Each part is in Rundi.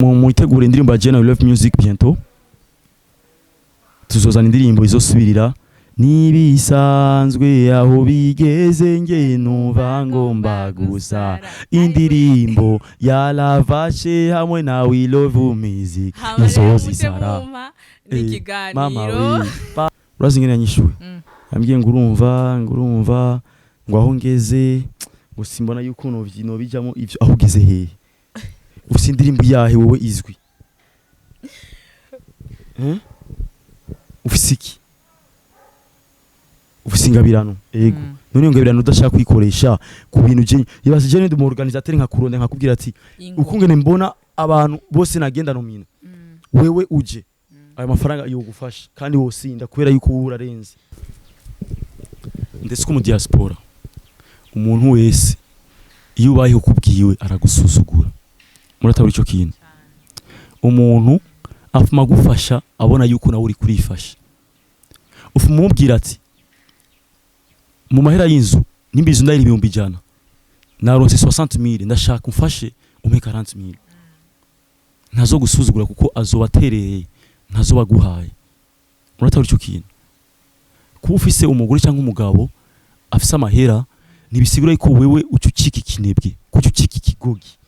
Mwitegure indirimbo ya Jena We Love Music. Bientôt tuzozana indirimbo izosubirira nibisanzwe aho bigeze, nge numva ngomba gusa indirimbo ya Lavashe hamwe na We Love Music izozisara. Ni Mama ikiganiro. We urazi ingene yanyishuye? Yambwiye ngo urumva, ngo urumva ngo aho ngeze ngo simbona yuko nobijamo ivyo. Aho ugeze hehe? Ufise indirimbo yahe wowe izwi? Ufise iki? Ufise ingabirano, ego. None iyo ngabirano udashaka kuyikoresha ku bintu, je ibaze je ndi umu organisateur, nkakuronda nkakubwira ati Ingo. Ukungene mbona abantu bose nagenda nomina, wewe uje, ayo mafaranga yogufasha kandi wosinda kubera yuko wowe urarenze. Ndetse ko mu diaspora umuntu wese iyo ubayeho kubwiwe aragusuzugura. Muratabura ico kintu, umuntu afuma agufasha abona yuko nawe uri kurifasha. Ufuma umubwira ati mu mahera y'inzu, nimba inzu ndahira 100,000, naronse 60,000, ndashaka umfashe umpe 40,000. Ntazo gusuzugura kuko azoba aterereye, ntazoba aguhaye. Muratabura ico kintu, kuba ufise umugore cyangwa umugabo afise amahera ntibisigura yuko wewe uca ucika ikinebwe, ko uca ucika ikigogi,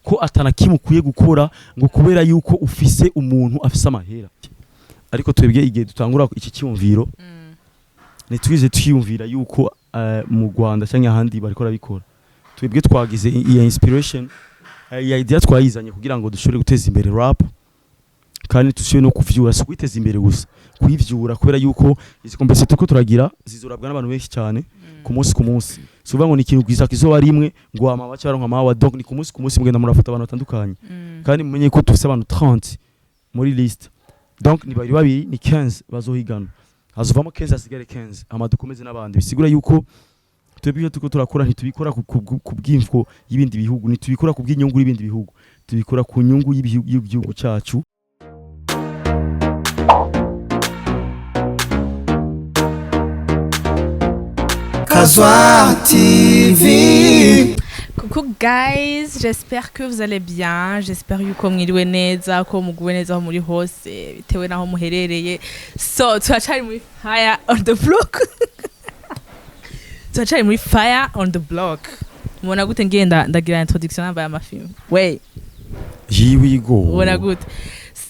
ko atana kimwe ukwiye gukora ngo kubera yuko ufise umuntu afise amahera. Ariko twebwe igihe dutangura iki cyumviro, ntitwize twiyumvira yuko mu Rwanda cyangwa ahandi bariko barabikora. Twebwe twagize iya inspiration, iya idea twayizanye kugira ngo dushobore guteza imbere rap kandi dushobore no kuvyura. Si kwiteza imbere gusa, kuyivyura, kubera yuko izi compétition turiko turagira zizorabwa n'abantu benshi cyane ku munsi ku munsi. Si ukuvuga ngo ni ikintu gusa kizoba rimwe ngo hama bace baronka amawa. Donc ni ku munsi ku munsi, mugenda murafata abantu batandukanye. Kandi mumenye ko dufise abantu 30 muri liste, donc ni babiri babiri, ni 15 bazohigana, hazovamo 15, hasigare 15, hama dukomeze n'abandi. Bisigura yuko twebwe ibyo turiko turakora ntitubikora ku bw'imfo y'ibindi bihugu, ntitubikora ku bw'inyungu y'ibindi bihugu, tubikora ku nyungu y'igihugu cacu. Kazwa TV. Coucou guys, j'espère que vous allez bien, j'espère yuko mwiriwe neza, ko muguwe neza aho muri hose bitewe naho muherereye. So turacari muri Fire on the Block. Turacari muri Fire on the Block. Mubona gute ngenda ndagira introduction nambaye amafilm? Wey, Here we go. ubona gute?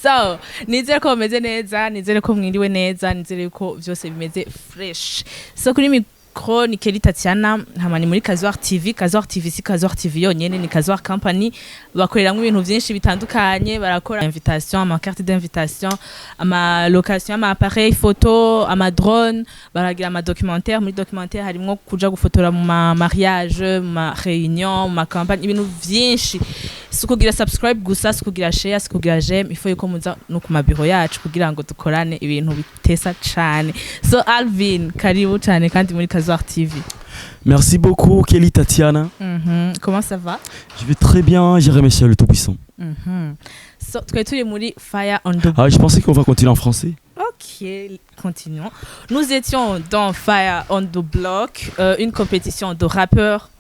So, nizere ko mumeze neza, nizere ko mwiriwe neza, nizere ko vyose bimeze fresh. So kuri micro ni Kelly Tatiana, hama ni muri Kazuar TV. Kazuar TV si Kazuar TV yonyene, ni Kazuar Company. Bakoreramwo ibintu vyinshi bitandukanye, barakora invitation, ama carte d'invitation, ama location, ama appareil photo, ama drone, baragira ama documentaire. Muri documentaire harimwo kuja gufotora mu ma mariage, mu ma réunion, mu ma campagne, ibintu vyinshi. Si ukugira subscribe gusa, si ukugira share, si ukugira j'aime, il faut yuko muza no ku mabiro yacu kugira ngo dukorane ibintu bitesa cane. So Alvin, karibu cane kandi muri Kazuar TV. Merci beaucoup, Kelly Tatiana. Comment ça va? Je vais très bien, j'ai remercié le Tout-Puissant. So twari turi muri Fire on the Ah, je pensais qu'on va continuer en français. Ok, continuons. Nous étions dans Fire on the Block, une compétition de rappeurs.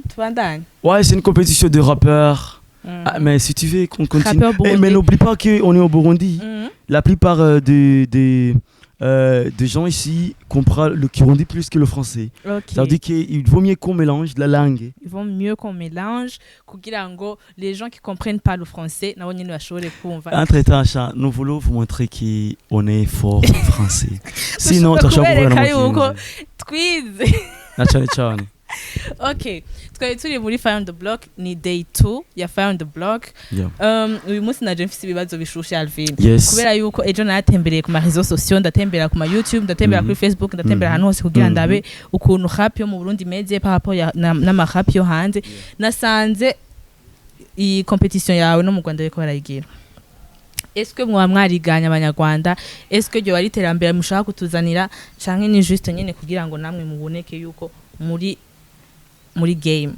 Tubandanye. Ouais, c'est une compétition de rappeurs. Ah, mais si tu veux qu'on continue. Rappeurs Eh, burundais. mais n'oublie pas qu'on est au Burundi. La plupart des gens ici comprennent le Kirundi plus que le français. Ça veut dire qu'il vaut mieux qu'on mélange la langue. Il vaut mieux qu'on mélange kugira ngo les gens qui comprennent pas le français nabo nyene bashobore kumva. Entre temps, nous voulons vous montrer qu'on est fort en français. Sinon, Dushobora turashobora kuvugana kubereka mu yuko Kirundi. twize. Na cyane cyane. Ok, twari turi muri Fire on the Block, ni day 2 ya Fire on the Block. Uyu munsi naje mfise ibibazo bishushe, Alvin. Yes. Kubera yuko ejo naratembereye ku ma réseaux sociaux, ndatembera ku ma YouTube, ndatembera kuri Facebook, ndatembera ahantu hose kugira ndabe ukuntu rap yo mu Burundi imeze par rapport n'ama rap yo hanze. Nasanze iyi compétition yawe no mu Rwanda bariko barayigira. Est-ce que mwaba mwariganye abanyarwanda? Est-ce que ryo ari iterambere mushaka kutuzanira, canke ni juste nyene kugira ngo namwe muboneke yuko muri game?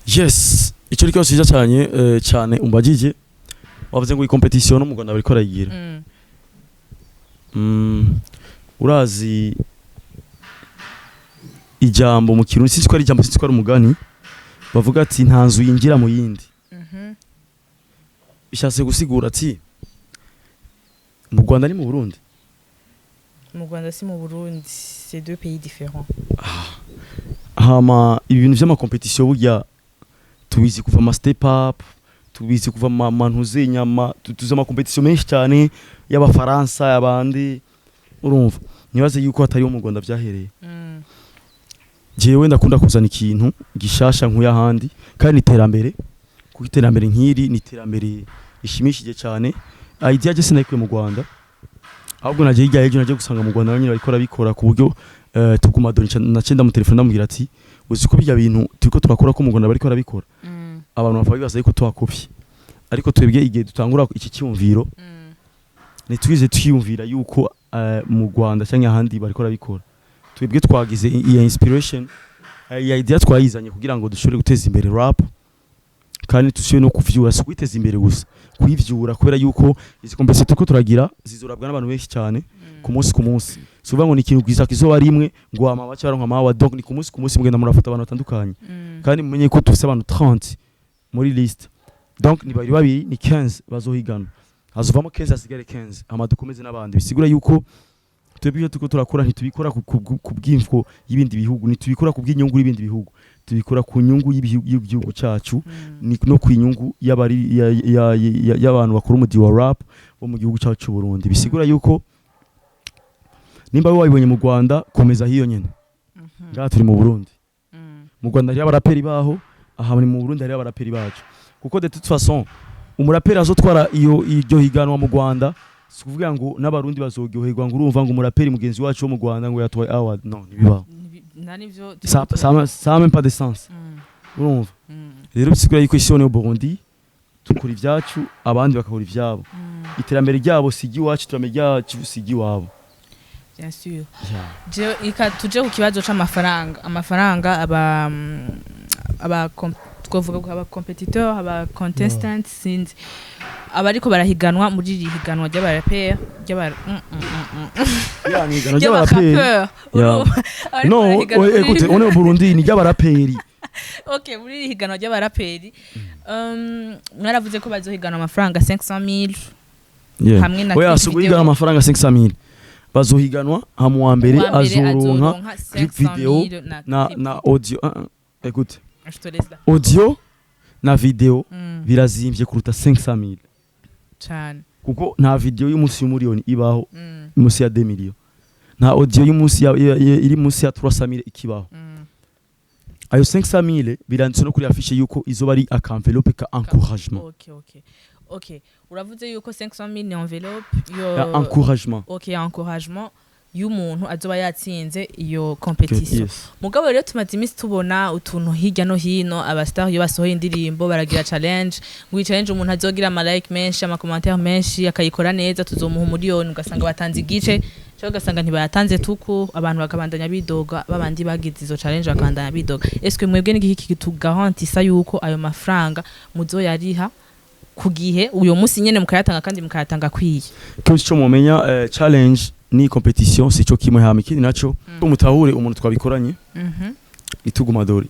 Yes. Icyo ni kibazo cyiza cyane, cyane umbagije. Wavuze ngo iyi compétition no mu Rwanda bariko barayigira. Urazi ijambo mu Kirundi, sinzi ko ari ijambo, sinzi ko ari umugani, bavuga ati nta nzu yinjira mu yindi. Bishatse gusigura ati mu Rwanda ni mu Burundi. Mu Rwanda si mu Burundi, c'est deux pays différents. Hama ibintu vy'ama compétition burya tubizi kuva ama step up, tubizi kuva mantuze nyama, tuzi ama compétition menshi cyane y'Abafaransa, y'abandi. Urumva, nibaze yuko hatari mu Rwanda vyahereye. Jewe ndakunda kuzana ikintu gishasha nkuye ahandi, kandi iterambere, kuko iterambere nk'iri ni iterambere rishimishije cyane. Idea je sinayikuye mu Rwanda, ahubwo nagiye hirya y'ejo, nagiye gusanga mu Rwanda nyine bariko barabikora ku buryo tuguma dore naciye ndamutelefona, ndamubwira ati: "Uzi ko bijya bintu turiko turakora ko mu Rwanda bariko barabikora?" Abantu bapfa bibaza yuko twakopye, ariko twebwe igihe dutangura iki cyumviro ntitwize twiyumvira yuko mu Rwanda cyangwa ahandi bariko barabikora. Twebwe twagize iya inspiration, iya idea twayizanye kugira ngo dushobore guteza imbere rap, kandi dushobore no kuvyura, si kwiteza imbere gusa, kuyivyura, kubera yuko izi compétition turiko turagira zizorabwa n'abantu benshi cyane ku munsi ku munsi. Si ukuvuga ngo ni ikintu gisa kizoba rimwe ngo hama bace baronka amawa. Donc ni ku munsi ku munsi, mugenda murafata abantu batandukanye. Kandi mumenye ko dufise abantu 30 muri liste, donc ni babiri babiri, ni 15 bazohigana, hazovamo 15, hasigare 15, hama dukomeze n'abandi. Bisigura yuko twebwe ibyo turiko turakora ntitubikora ku bw'imfo y'ibindi bihugu, ntitubikora ku bw'inyungu y'ibindi bihugu, tubikora ku nyungu y'igihugu cyacu, ni no ku inyungu y'abantu bakora umudi wa rap bo mu gihugu cyacu cy'u Burundi. Bisigura yuko nimba wabibonye mu Rwanda, komeza hiyo nyene. Ngaha turi mu Burundi. Mu Rwanda hariyo abaraperi baho, aha ni mu Burundi hariyo abaraperi bacu, kuko de toute façon umuraperi azotwara iyo iryo higanwa mu Rwanda, si ukuvuga ngo n'Abarundi bazoryoherwa, ngo urumva ngo umuraperi mugenzi wacu wo mu Rwanda ngo yatwaye award. No, ntibibaho. Nta nivyo. Ça a même pas de sens. Urumva rero, bisigura yuko isi yo Burundi dukora ibyacu, abandi bakakora ivyabo. Iterambere ryabo si iry'iwacu, iterambere ryacu si iry'iwabo. Bien sûr. Je ika tuje ku kibazo c'amafaranga. Amafaranga aba twovuga ko aba compétiteur, aba contestant, sinzi, abariko barahiganwa muri iri higanwa ry'abaraperi ry'aba Ya, ni higanwa ry'abaraperi. Ry'abaraperi. Ya. Urumva, No, abariko barahiganwa écoute, on est au Burundi, ni ry'abaraperi. Okay, muri iri higanwa ry'abaraperi, mwaravuze ko bazohiganwa amafaranga 500,000 hamwe na Oya, clip si video. guhiganwa amafaranga 500,000, bazohiganwa hama uwa mbere Uwa mbere azoronka clip video 500,000 na na clip na video. audio. Écoute, Je te laisse là. Audio na video birazimvye kuruta 500,000, Cane. kuko nta video y'umunsi y'umuriyoni ibaho, munsi ya 2 millions. Nta audio y'umunsi iri munsi ya 300,000 ikibaho. Ayo 500,000 biranditse no kuri affiche yuko izoba ari aka enveloppe ka encouragement. Ok, uravuze yuko 500,000 ni enveloppe yo Ya encouragement. Ok, encouragement y'umuntu azoba yatsinze iyo compétition. Yes. Mugabo rero tumaze iminsi tubona utuntu hirya no hino, aba star iyo basohoye indirimbo baragira challenge, ngo iyi challenge umuntu azogira ama like menshi, ama commentaire menshi, akayikora neza, tuzomuha umuriyoni. Ugasanga batanze igice cyangwa ugasanga ntibayatanze tuku, abantu bakabandanya bidoga, babandi bagize izo challenge bakabandanya bidoga. Est-ce mwebwe n'igiki kitugarantisa yuko ayo mafaranga muzoyariha ku gihe, uyo munsi nyene mukayatanga, kandi mukayatanga akwiye? Kenshi ico mumenya, challenge ni compétition si cyo kimwe. Hama ikindi naco, mutahure umuntu twabikoranye, Itugumadori.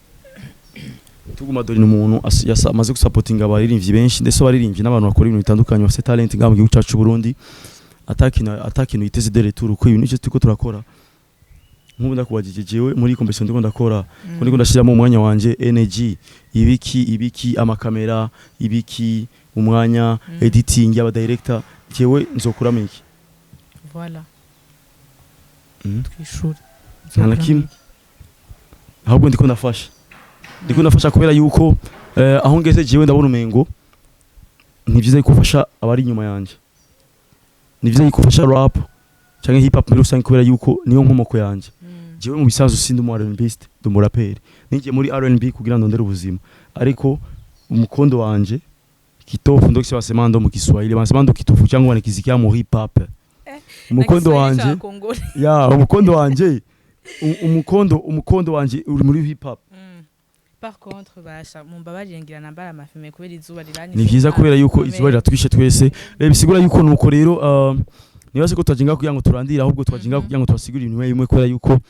Itugumadori ni umuntu amaze gusapotinga abaririmbyi benshi, ndetse abaririmbyi n'abantu bakora ibintu bitandukanye bafite talent ngaha mu gihugu cyacu c'u Burundi, atakintu yiteze de retour, uko ibintu icyo turiko turakora. Nk'ubu ndakubajije, jewe muri compétition ndiko ndakora, ko ndiko ndashiramo umwanya wanje, energy, ibiki ibiki, amakamera, ibiki, umwanya, editing y'aba director, jewe nzokuramo iki? Voilà. Twishuri. Nta na kimwe, ahubwo ndiko ndafasha kubera yuko aho ngeze jewe ndabona umengo ni byiza yuko ufasha abari inyuma yanje, ni byiza yuko ufasha rap canke hip hop muri rusange, kubera yuko niyo nkomoko yanje. Jewe mu bisanzwe sindi umu R&B, ndi umuraperi. Ninjiye muri R&B kugira ndondere ubuzima, ariko umukondo wanje kitofu, ndo kisi wasema ndo mu Kiswahili wanasema ndo kitofu changu wanakizikia mu hip hop. Umukondo wanje ya umukondo wanje umukondo wanje uri muri hip hop. Par contre, basha mumbabarire, ngira nambara amafime kubera izuba riranyishe. Ni vyiza, kubera yuko izuba riratwishe twese. Bisigura yuko nuko rero, nibaze ko twajinga kugira ngo turandire, ahubwo twajinga kugira ngo tubasigurire ibintu bimwe bimwe, kubera yuko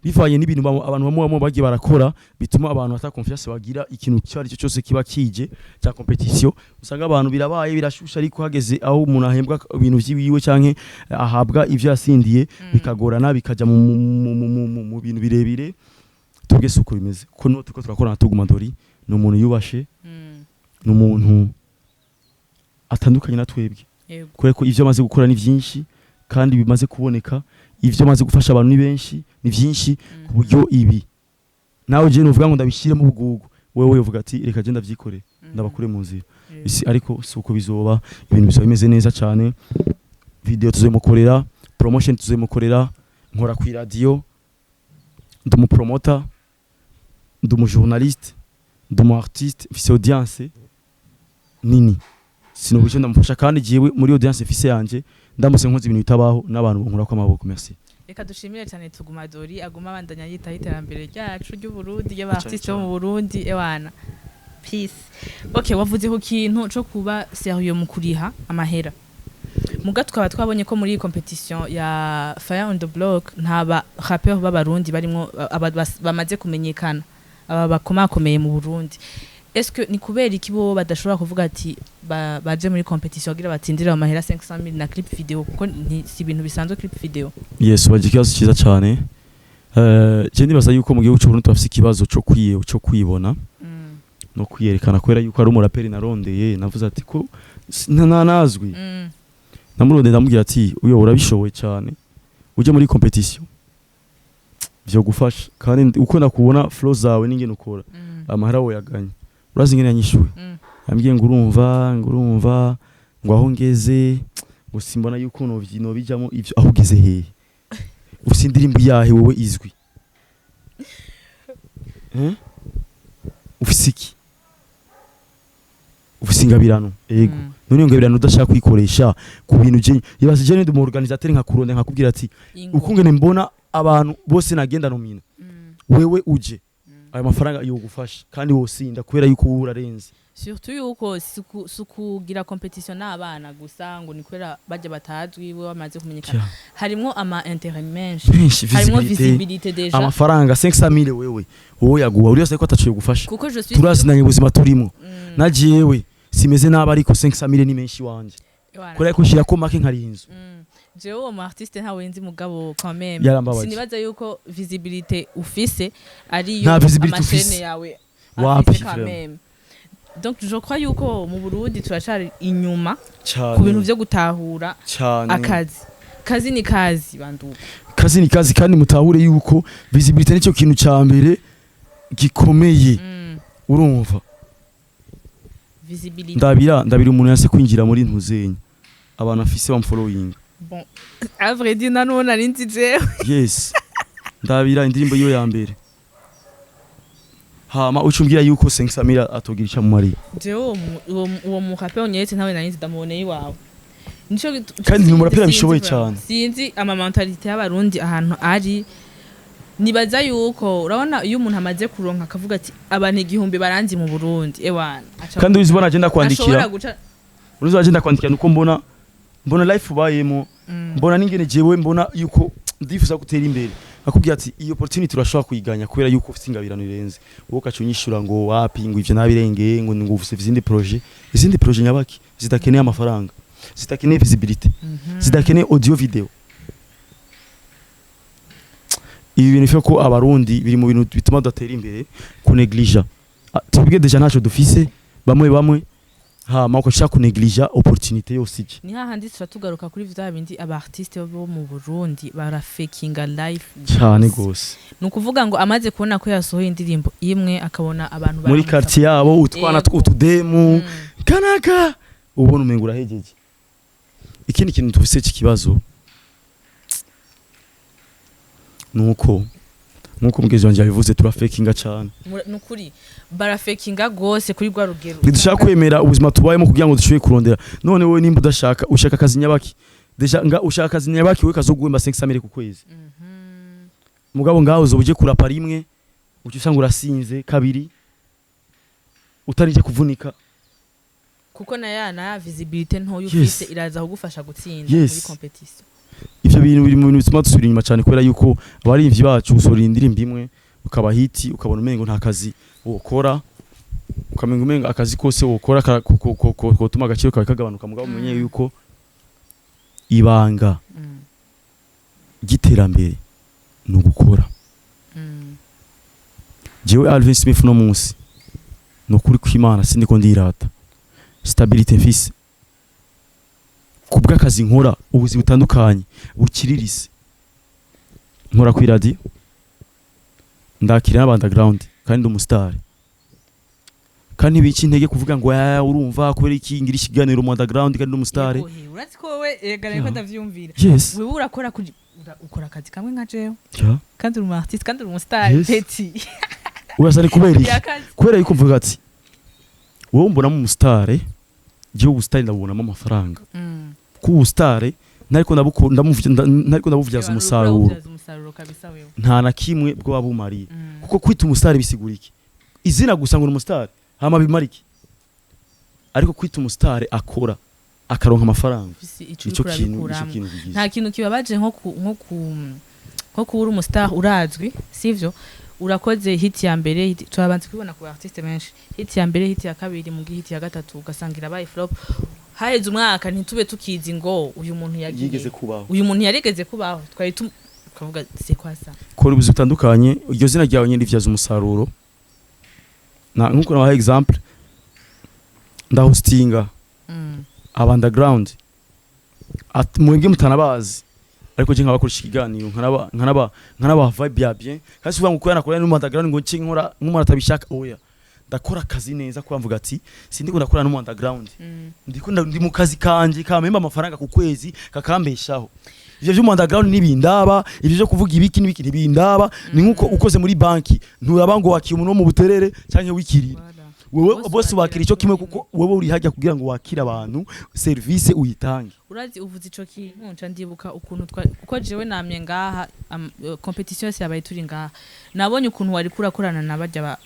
Bivanye n'ibintu abantu bamwe bamwe bagiye barakora bituma abantu ata confiance bagira. Ikintu icyo ari cyo cyose kiba kije cya compétition, usanga abantu birabaye birashusha, ariko hageze aho umuntu ahembwa ibintu vyiwiwe canke ahabwa ivyo yasindiye, bikagorana, bikaja mu bintu birebire. Twebwe si uko bimeze, kuko no turiko turakorana, Tuguma Dori ni umuntu yubashe, ni umuntu atandukanye na twebwe, kubera ko ivyo amaze gukora ni vyinshi kandi bimaze kuboneka. Ivyo amaze gufasha abantu ni benshi, ni vyinshi, ku buryo ibi nawe je nuvuga ngo ndabishyiremo ubugugu, wewe uvuga ati reka je ndavyikore, ndabakure mu nzira isi. Ariko si uko bizoba, ibintu bizoba bimeze neza cyane. Video tuzoyimukorera, promotion tuzoyimukorera. Nkora ku radio, ndi umupromoter, ndi umujournaliste, ndi umu artiste, mfise audience nini, sinubwo ndamufasha. Kandi jewe muri audience mfise yanje, ndamutse nkoze ibintu bitabaho, n'abantu bankurako amaboko. Merci. Reka dushimire cyane Tuguma Dori, aguma abandanya yitaho iterambere ryacu ry'Uburundi, ry'abartiste bo mu Burundi. Ewana, peace. Okay, wavuze ku kintu co kuba sérieux mu kuriha amahera, muga tukaba twabonye ko muri iyi compétition ya Fire on the Block nta ba rappeur b'Abarundi barimwo, aba bamaze kumenyekana, aba bakomakomeye mu Burundi. Est-ce que ni kubera iki bo badashobora kuvuga ati baje muri compétition kugira batsindire amahera 500,000 na clip vidéo? Kuko si ibintu bisanzwe, clip vidéo. Yes, baje ikibazo cyiza cyane. Je nibaza yuko mu gihugu cy'u Burundi turafise ikibazo cyo kwibona no kwiyerekana, kubera yuko ari umuraperi narondeye, navuze ati ko nazwi, namurondeye, ndamubwira ati uyo urabishoboye cyane, uje muri compétition vyo gufasha, kandi uko nakubona, flow zawe n'ingene ukora, amahera woyaganya. Urazi ingene yanyishuye? Yambwiye ngo urumva, ngo urumva ngo aho ngeze, ngo simbona yuko nobijamo ivyo. Aho ugeze hehe? Ufise indirimbo yahe wowe izwi? Eh? Ufise iki? Ufise ingabirano, ego. None iyo ngabirano udashaka kuyikoresha ku bintu, je ibaze, je ndi umu organisateur, nkakuronde, nkakubwira ati Ingo. Ukungene mbona abantu bose nagenda nomina, wewe uje, ayo mafaranga yogufasha kandi wosinda, kubera yuko wowe urarenze. Surtout yuko si kugira compétition n'abana gusa, ngo ni kubera bajya batazwi, bo bamaze kumenyekana. Harimwo ama intérêt menshi. Menshi. Harimwo visibilité, visibilité déjà. Amafaranga 500,000 wewe wowe yaguha uri yose ko ataciye gufasha. Kuko je suis Turazinanye, ubuzima turimo, na jewe simeze nabi, ariko 500,000 ni menshi wanje, Voilà. kubera ko nshira ko make nkari inzu. Jewe uwo mu artiste ntawe nzi, mugabo quand même Yarambabaje. sinibaza yuko visibilité ufise ariyo Nta visibilité amashene ufise. yawe Wapi, afise quand vraiment. même. Donc je crois yuko mu Burundi turacari inyuma cyane ku bintu vyo gutahura cyane. Akazi, kazi ni kazi, banduka. Kazi ni kazi, kandi mutahure yuko visibilité nicyo kintu ca mbere gikomeye. Urumva? Visibilité. Ndabira umuntu yase kwinjira muri ntuzenya, abantu afise bamfollowing. Bon, à vrai dire, nta nari nzi jewe. Yes, ndabira indirimbo yiwe ya mbere, hama ucumbwira yuko 500,000 atogira icyo amumariye. Jewe uwo mu rappeur unyeretse ntawe nari nzi, ndamuboneye iwawe. Nico Kandi ni umuraperi sinzi abishoboye vraiment. cyane. Sinzi ama mentalité y'Abarundi ahantu ari. Nibaza yuko urabona iyo umuntu amaze kuronka akavuga ati abantu 1000 baranzi mu Burundi, ewana Kandi uzi ubona agenda ashobora kwandikira guca. Uzi agenda kwandikira nuko mbona life ubayemo, mbona n'ingene jewe mbona yuko ndifuza gutera imbere, akubwira ati iyo opportunity urashobora kuyiganya kubera yuko ufite ingabirano irenze. Wowe ukaca unyishura ngo wapi, ngo ivyo nabirengeye, ngo ufise izindi projet nyabaki zidakeneye amafaranga, zidakeneye visibility, zidakeneye audio vidéo. Ibi bintu byo ko Abarundi biri mu bintu bituma tudatera imbere, kuneglija. Ah, twebwe déjà ntacyo dufise bamwe bamwe, hama ukashaka kuneglija opportunité yose ije. Ni hahandi tuba tugaruka kuri vya bindi, aba artiste bo mu Burundi barafekinga life Cyane gose. Ni ukuvuga ngo amaze kubona ko yasohoye indirimbo imwe, akabona abantu muri quartier yabo utwana, utudemu, kanaka, ubona umenga urahejeje. Ikindi kintu dufise cy'ikibazo nuko, nkuko mugenzi wanje yabivuze, turafekinga cyane. Ni ukuri barafekinga gose kuri rwa rugero. Ntidushaka kwemera ubuzima tubayemo kugira ngo dushobore kurondera. None wowe nimba udashaka, ushaka akazi nyabaki? Déjà nga ushaka akazi nyabaki we kazoguhemba 500 ku kwezi? Mugabo ngaho uzoba uje kurapa rimwe, uca usanga urasinze kabiri, utarije kuvunika. Kuko na ya visibilité ntoya ufise iraza kugufasha gutsinda muri compétition. Ivyo. Ivyo bintu biri mu bintu bituma dusubira inyuma cyane, kubera yuko abaririmbyi bacu usohora indirimbo imwe ukaba hit, ukabona umengo nta kazi wokora, ukamenga umengo akazi kose wokora kotuma agaciro kawe kagabanuka. Mugabo umenye yuko ibanga ry'iterambere ni ugukora. Jewe Alvin Smith, no munsi ni ukuri kw'Imana, sindiko ndirata, stabilité mfise kubw'akazi nkora, ubuzi butandukanye bukiririse nkora kuri radio, ndakira n'aba underground, kandi ndi umustar, kandi ntibica intege kuvuga ngo: "Ah, urumva kubera iki ngira ikiganiro mu underground kandi ndi umustar?" Yego, he, urazi ko wowe ega reko ndavyumvira. Yes. Wewe urakora ukora akazi kamwe nka jewe, Yeah. kandi uri umu artiste, kandi uri umu star. Yes. Petit. Urasa ni kubera iki? Yakazi. Kubera yuko mvuga ati wowe mbonamo umustar, jewe ubustar ndabubonamo amafaranga, kuba ubustar ntariko ntariko ndabuvyaza umusaruro. Ubyaza umusaruro kabisa wewe. Nta na kimwe bwo bumariye, kuko kwita umustar bisigura iki? Izina gusa ngo ni umustar, hama bimara iki? Ariko kwita umustar akora akaronka amafaranga, Ufise ico nico uriko kintu, nico urabikuramo. kintu kigize. Nta kintu kibabaje nko kuba uri umustar, urazwi, sivyo? Urakoze hit ya mbere, turabanza kubibona ku artiste benshi, hit ya mbere, hit ya kabiri, mu hit ya gatatu ugasanga irabaye flop. Haheze umwaka ntitube tukizi ngo uyu muntu yagiye Yigeze kubaho. Uyu muntu yarigeze kubaho, twari tukavuga: "C'est quoi ça?" Kora ubuzi butandukanye, iryo zina ryawe nyine rivyaza umusaruro. Na nkuko nabaha example, ndahostinga aba underground mwebwe mutanabazi, ariko je nkabakoresha ikiganiro, nkanaba vibe ya bien. Kandi si ngo kubera nakora n'umu underground ngo nce nkora nk'umuntu atabishaka, oya, ndakora akazi neza, kuba mvuga ati sindiko ndakora n'umu underground, ndiko ndi mu kazi kanje kampemba amafaranga ku kwezi kakambeshaho. Ivyo vy'umu underground ntibindaba, ivyo vyo kuvuga ibiki n'ibiki ntibindaba. Ni nkuko ukoze muri banki, nturaba ngo wakiye umuntu wo mu Buterere canke wikirira. Voilà. Wewe Bose bose wakira wakira ico kimwe, kimwe. kuko wewe uri hajya kugira ngo wakire abantu, service uyitange. Urazi, uvuze ico kintu nca ndibuka ukuntu kuko jewe namye ngaha, competition yose yabaye turi ngaha, nabonye ukuntu wari kurakorana na barya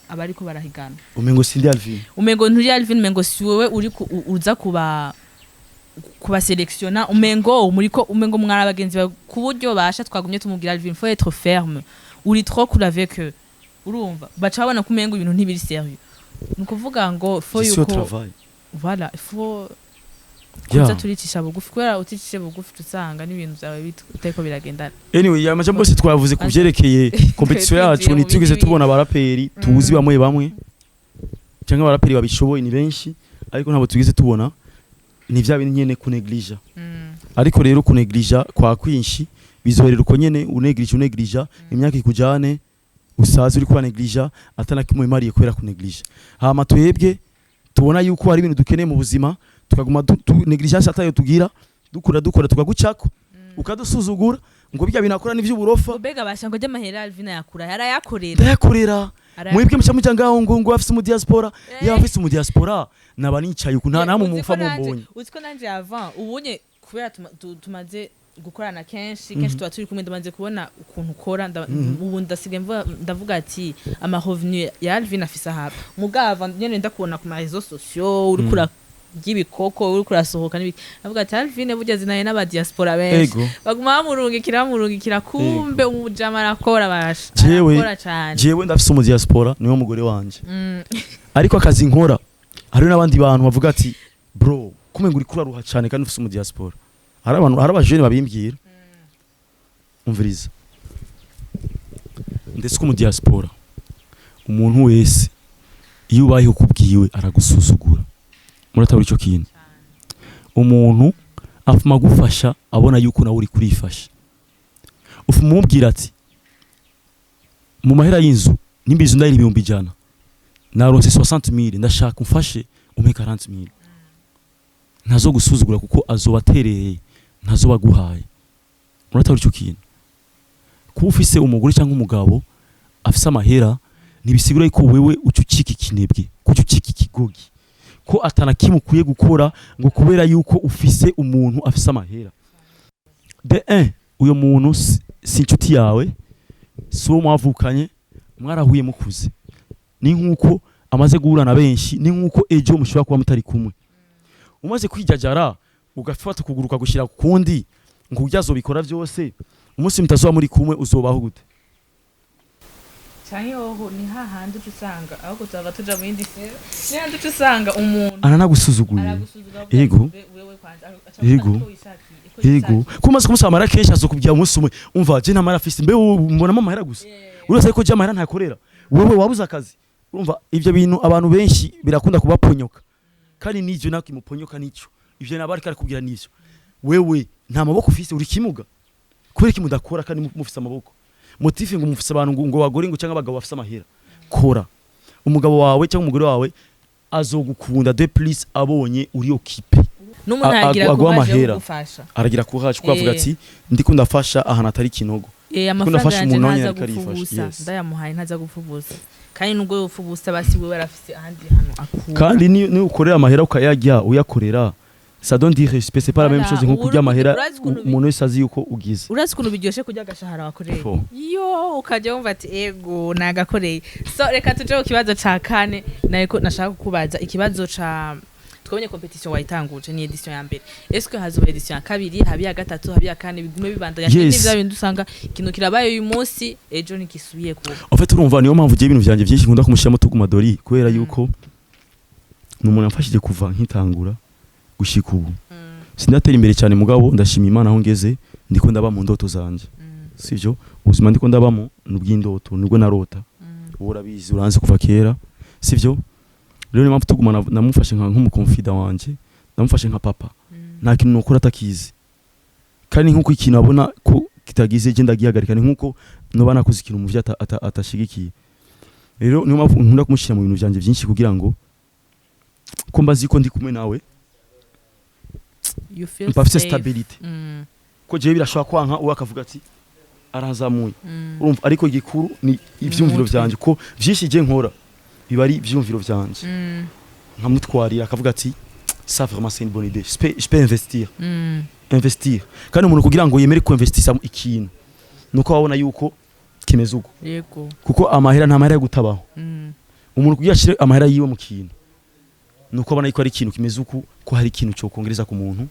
abariko barahigana. Umengo sindi Alvin. Umengo nturi Alvin, umengo si wewe uri uza kuba sélectionna, umengo muriko, umengo mwari abagenzi bawe, ku buryo basha twagumye tumubwira: "Alvin, faut être ferme, uri trop cool avec eux." Urumva baca babona ko umengo ibintu ntibiri sérieux. Ni ukuvuga ngo faut Je suis au yuko travail. Voilà, il faut kuza turicisha bugufi, kubera uticishe bugufi usanga n'ibintu byawe bitariko biragenda. Anyway, ya majambo yose twavuze ku vyerekeye competition yacu, Twinjiye mu ntitwigeze bindi. tubona abaraperi tuzi bamwe bamwe cyangwa abaraperi babishoboye ni benshi, ariko ntabwo tugeze tubona. Ni vya bintu nyene kuneglige. Ariko rero kuneglige kwa kwinshi bizoherera uko nyene, uneglige, uneglige, imyaka ikujane usaze uri kubaneglige atana kimwe imariye kubera kuneglige. Hama twebwe tubona yuko hari ibintu dukeneye mu buzima, tukaguma negligence atayo tugira, dukora dukora, tukagucako, ukadusuzugura ngo bijya bintu akora n'ivy'uburofa. Mbega basha ngo ry'amahera Alvin ayakura? Yarayakorera. Ndayakorera. Mwebwe muca muja ngaho ngo afise mu diaspora, yaba afise mu diaspora naba nicaye uku nta namwe mumfa mumbonye. Uzi ko nanje avant ubunye kubera tumaze gukorana kenshi kenshi, tuba turi kumwe, ndamaze kubona ukuntu ukora, ubu ndasigaye ndavuga ati ama revenu ya Alvin afise ahaba. Mugava nyene ndakubona ku ma réseaux sociaux uriko urarya ibikoko, uriko urasohoka n'ibiki, ndavuga ati Alvin burya zinaye n'aba diaspora benshi baguma bamurungikira, bamurungikira, kumbe umujama arakora basha. Arakora cane. Jewe ndafise umu diaspora, niwe mugore wanje, ariko akazi nkora, hariho n'abandi bantu bavuga ati: "Bro, kumenga uriko uraruha cane kandi ufise umu diaspora." Hari abantu, hari abajene babimbwira. Umviriza, ndetse ko mu diaspora umuntu wese iyo ubayeho kubwiwe aragusuzugura. Muratabura ico kintu? Umuntu afuma agufasha abona yuko nawe uri kurifasha. Ufuma umubwira ati mu mahera y'inzu, nimba inzu ndayira 100,000, naronse 60,000, ndashaka umfashe umpe 40,000, ntazo gusuzugura kuko azoba aterereye, ntazoba aguhaye. Muratabura ico kintu? Kuba ufise umugore cyangwa umugabo afise amahera ntibisigura yuko wewe uca ucika ikinebwe, kuca ucika ikigogi, ko atana kimwe ukwiye gukora ngo kubera yuko ufise umuntu afise amahera. De un, uyo muntu si inshuti yawe, si uwo mwavukanye, mwarahuye mukuze. Ni nkuko amaze guhura na benshi, ni nkuko ejo mushobora kuba mutari kumwe. Umaze kwijajara, ugafata ukuguru ukagushyira ku kundi, Ngo kurya azobikora vyose, umunsi mutazoba muri kumwe uzobaho gute? Canke hoho ni hahandi uca usanga, ahubwo tuzava tuja mu yindi sera, ni hahandi uca usanga umuntu Aranagusuzugura. Aragusuzugura, avuga ati, "Wewe kwanza," aca avuga ko wishakiye, ko yisakiye. Ko umaze kumusaba amahera kenshi, azokubwira umunsi umwe: "Umva, je nta mahera afise, mbe wowe mbonamo amahera gusa?" Uretse ko je amahera ntakorera, wewe wabuze akazi. Urumva ivyo bintu abantu benshi birakunda kubaponyoka, kandi n'ivyo nako imuponyoka nico ivyo nabo ariko arakubwira n'ivyo: "Wewe nta maboko ufise, uri kimuga, kubera iki mudakora kandi mufise amaboko?" Motif ngo mufise abantu ngo bagore ngo cyangwa abagabo bafise amahera. Kora, umugabo wawe cyangwa umugore wawe azogukunda de plus abonye uri occupé. N'umuntu aragira aguha courage yo amahera. kugufasha. Aragira courage kuko avuga ati: "Ndiko ndafasha ahantu atari ikinogo." Amafaranga Ndafasha yanje umuntu ntaza ariko gupfa arifasha. ubusa. Ndayamuhaye ntaza gupfa ubusa, kandi nubwo yopfa ubusa, basi wewe arafise ahandi hantu akura. Kandi ni ukorera amahera ukayarya uyakorera, ça donne du respect, c'est pas la même Voilà, chose nko kurya amahera urazi ukuntu umuntu wese azi yuko ugize. Urazi ukuntu biryoshe kurya agashahara wakoreye? Fo. Yo ukajya wumva ati: "Ego, nagakoreye." So reka tuje ku kibazo ca kane. Nariko nashaka kukubaza ikibazo ca twabonye compétition wayitanguje, ni édition ya mbere. Est-ce que hazoba édition ya kabiri, habi ya gatatu, habi ya kane, bigume bibandanya? Yes. Ni vya bindi usanga ikintu kirabaye uyu munsi, ejo ntigisubiye kuba. En fait, urumva niyo mpamvu ugiye ibintu vyanjye byinshi nkunda kumushyiramo Tuguma Dori, kubera yuko ni umuntu yamfashije kuva nkitangura gushika ubu. Sindatera imbere cyane, mugabo ndashima Imana aho ngeze ndiko ndaba mu ndoto zanje. Sivyo, ubuzima ndiko ndabamo ni ubw'indoto, nibwo narota. Wowe urabizi, uranzi kuva kera, sivyo? Rero niyo mpamvu Tuguma namufashe nk'umu confident wanje, namufashe nka papa. Nta kintu nokora atakizi, kandi nk'uko ikintu abona ko kitagize je ndagihagarika, ni nk'uko noba nakoze ikintu mu vyo atashigikiye. Rero niyo mpamvu nkunda kumushyira mu bintu vyanje byinshi, kugira ngo ko mbazi ko ndi kumwe nawe You feel mba mfise safe. stability, ko jewe birashobora kwanka, uwe akavuga ati: "Arazamuye." Urumva, ariko igikuru ni ivyumviro Umutwe. vyanje, ko vyinshi je nkora biba ari ivyumviro vyanje. Nkamutwarira akavuga ati: "Ça vraiment, c'est une bonne idée, je peux investir." Investir kandi, umuntu kugira ngo yemere kuinvestisa ikintu nuko wabona yuko kimeze uko. Kuko amahera, nta mahera yo gutabaho. Umuntu kugira ashire amahera yiwe mu kintu nuko abona yuko ari ikintu kimeze uku, ko hari ikintu cyo kongereza ku muntu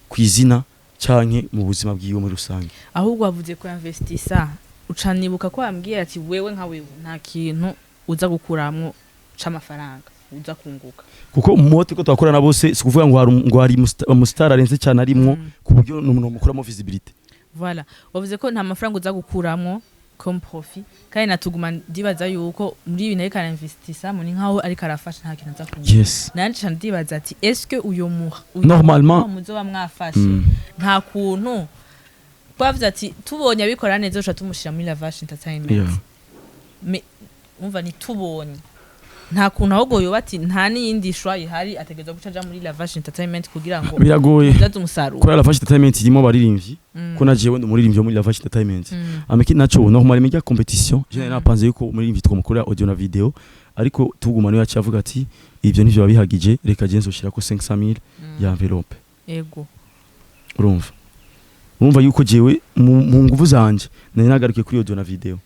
kwizina canke mu buzima bwiwe muri rusange. Ahubwo wavuze ko investisa, ucanibuka ko wambwiye ati wewe nka wewe nta kintu uza gukuramwo c'amafaranga uza kunguka. Kuko mu ko twakorana bose, si ukuvuga ngo hari ngo hari umustar arenze cyane arimwo ku buryo n'umuntu mukuramo visibility. Voilà, wavuze ko nta mafaranga uza gukuramwo comme profit, kandi natuguma ndibaza yuko muri ibintu ariko arainvestisa muri nkaho ariko arafasha, nta kintu aza kunguka. Nanje ca ndibaza ati: est-ce que uyo Normalement- muzoba mwafashe nta kuntu twavuze ati tubonye abikora neza uca tumushira muri Lavashe Entertainment? Mais umva, ntitubonye nta kuntu, ahubwo yoba ati nta n'iyindi choix ihari, ategerezwa guca aja muri Lavashe Entertainment kugira ngo Biragoye. byaze umusaruro. Kubera Lavashe Entertainment irimo abaririmbyi, ko na jewe ndi umuririmbyi wo muri Lavashe Entertainment. Ameki naco normal media compétition je nari napanze yuko umuririmbyi twamukorera audio na video, ariko Tuguma niwe yaciye avuga ati: "Ivyo ntivyo bihagije, reka je nzoshirako 500 000 ya enveloppe." Urumva yuko jewe mu nguvu zanje nari nagarukiye kuri audio na video,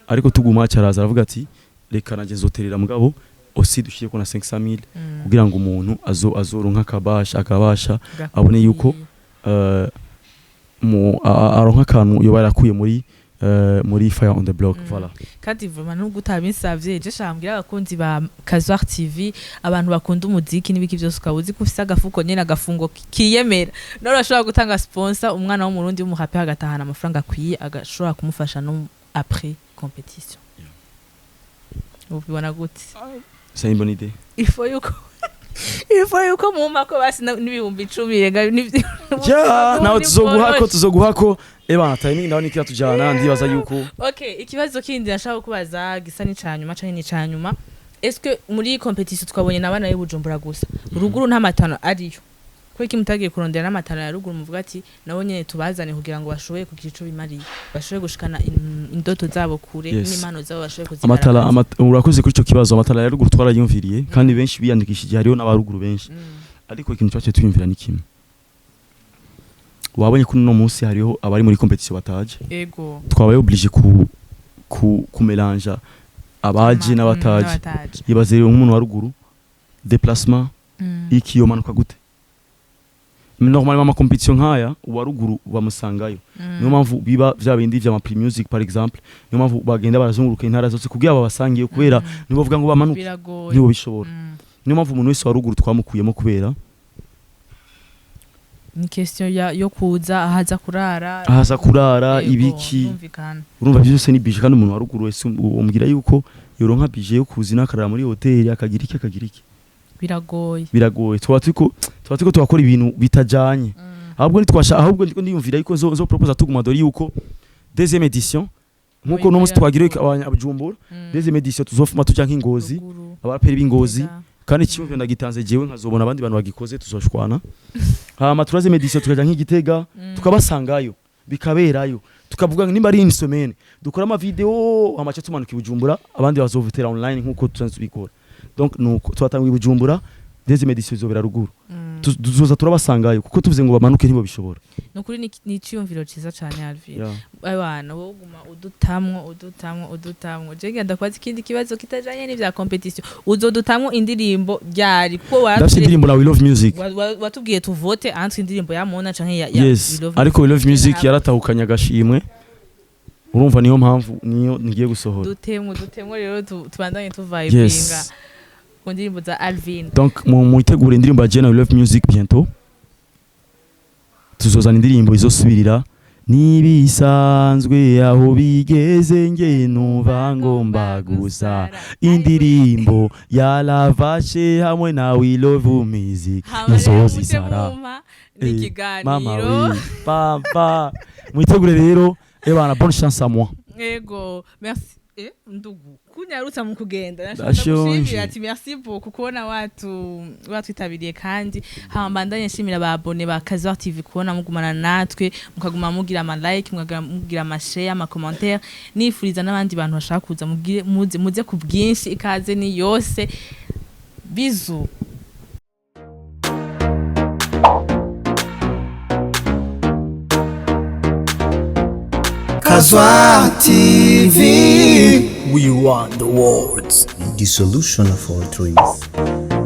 ariko Tuguma caraza aravuga ati: "Reka nanje nzoterera, mugabo aussi dushireko na 500 000 kugira ngo umuntu azoronka akabasha abone yuko aronka akantu yoba yarakuye muri Fire on the Block." Voilà. Kandi vraiment nubwo utabinsavye, je shambwira abakunzi ba Kazwar TV, abantu bakunda umuziki n'ibiki byose, ukaba uzi ko ufise agafuko nyene, agafungo kiyemera, none urashobora gutanga sponsor umwana w'umurundi w'umuhape, agatahana amafaranga akwiye, agashobora kumufasha no après compétition. Ubibona gute? C'est une bonne idée. Il faut yuko mumpa ko basi n'10,000 rega Ja, nawe tuzoguhako eba timing nawe nikira tujana, ndibaza yuko Okay, ikibazo kindi nashaka kubaza gisa n'icanyuma canke n'icanyuma: est-ce que muri iyi compétition twabonye n'abana b'i Bujumbura gusa, ruguru nta matano ariyo? Ko iki mutagiye kurondera n'amatano ya ruguru, muvuga ati nabo nyene tubazane kugira ngo bashoboye kugira ico bimariye, bashoboye gushikana indoto zabo kure, n'impano zabo bashoboye amatara kuzigaragaza? Urakoze kuri ico kibazo. Amatara ya ruguru twarayumviriye, kandi benshi biyandikishije, hariho n'abaruguru benshi. Ariko ikintu cyaciye twiyumvira ni kimwe: wabonye ko uno munsi hariho abari muri compétition bataje. Twabaye obligé ku mélanger abaje n'abataje. N'abataje. Ibaze rero nk'umuntu wa ruguru, déplacement, iki, yomanuka gute? Normalement ama compétition nkaya, uwa ruguru bamusangayo. Niyo mpamvu biba vya bindi vya Primus Music par exemple, niyo mpamvu bagenda barazunguruka intara zose kugira babasangiye, kubera nibo bavuga ngo bamanuke. Biragoye. Nibo bishobora. Niyo mpamvu umuntu wese wa ruguru twamukuyemo, kubera Ni question yo kuza, ahaza kurara. Ahaza kurara. Yego, Ibiki. Birumvikana. Urumva byose ni budget, kandi umuntu wa ruguru wese umubwira yuko yoronka budget yo kuza inakarara muri hoteli, akagira iki, akagira iki. Biragoye. Biragoye. Tuba turiko turakora ibintu bitajanye. Ahubwo nitwasha, ahubwo ndiko ndiyumvira yuko zo propose tuguma dore yuko deuxième édition, nkuko no musi twagira abanyabujumbura, deuxième édition tuzofuma tuja nk'ingozi, Ruguru, abaraperi b'ingozi. Gitega. Kandi icyumviro ndagitanze jewe, nkazobona abandi bantu bagikoze tuzoshwana. Hama troisième édition tukaja nk'igitega, tukabasangayo, bikaberayo, tukavuga ngo nimba ari une semaine dukora ama vidéo, hama tumanuka i Bujumbura, abandi bazovotera online nkuko tusanzwe tubikora. Donc nuko twatanga i Bujumbura, deuxième édition izobera ruguru. Tuzoza turabasangayo, kuko tuvuze ngo bamanuke ntibabishobora. Nukuri ni iciyumviro ciza cane, Alvin. Abana wowe guma udutamwo, udutamwo, udutamwo. Je ngenda kubaza ikindi kibazo kitajanye n'ivya compétition: uzodutamwo indirimbo ryari? Kuko Ndafise indirimbo na We Love Music. Watubwiye tuvote entre indirimbo ya Mona canke ya Yes. We Love Ariko We Love Music Ntabwo. yaratahukanye agashimwe, urumva niyo mpamvu niyo ngiye gusohora. Dutemwo, dutemwo rero, tubandanye tuvibinga ku ndirimbo za Alvin. Donc mu mutegure indirimbo ya Jenna We Love Music. Bientôt tuzozana indirimbo izosubirira nibisanzwe. Aho bigeze nge numva ngomba gusa indirimbo ya Lavashe hamwe na We Love Music izozisara. Ni Mama ikiganiro. we papa, mwitegure rero ebana. Bonne chance à moi. Ego, merci. Ndugu, kunyarutsa mu kugenda. Nashaka Ndashonje. gushimira ati merci beaucoup kubona watu watwitabiriye, kandi hama mbandanye nshimira aba abonnés ba Kazar TV kubona mugumana natwe, mukaguma mugira ama like, mukaguma mugira ama share, ama commentaire. Nifuriza n'abandi bantu bashaka kuza, mugire muze, muze ku bwinshi, ikaze ni yose. Bisous. Kazwa TV. We want the world. The solution of all dreams.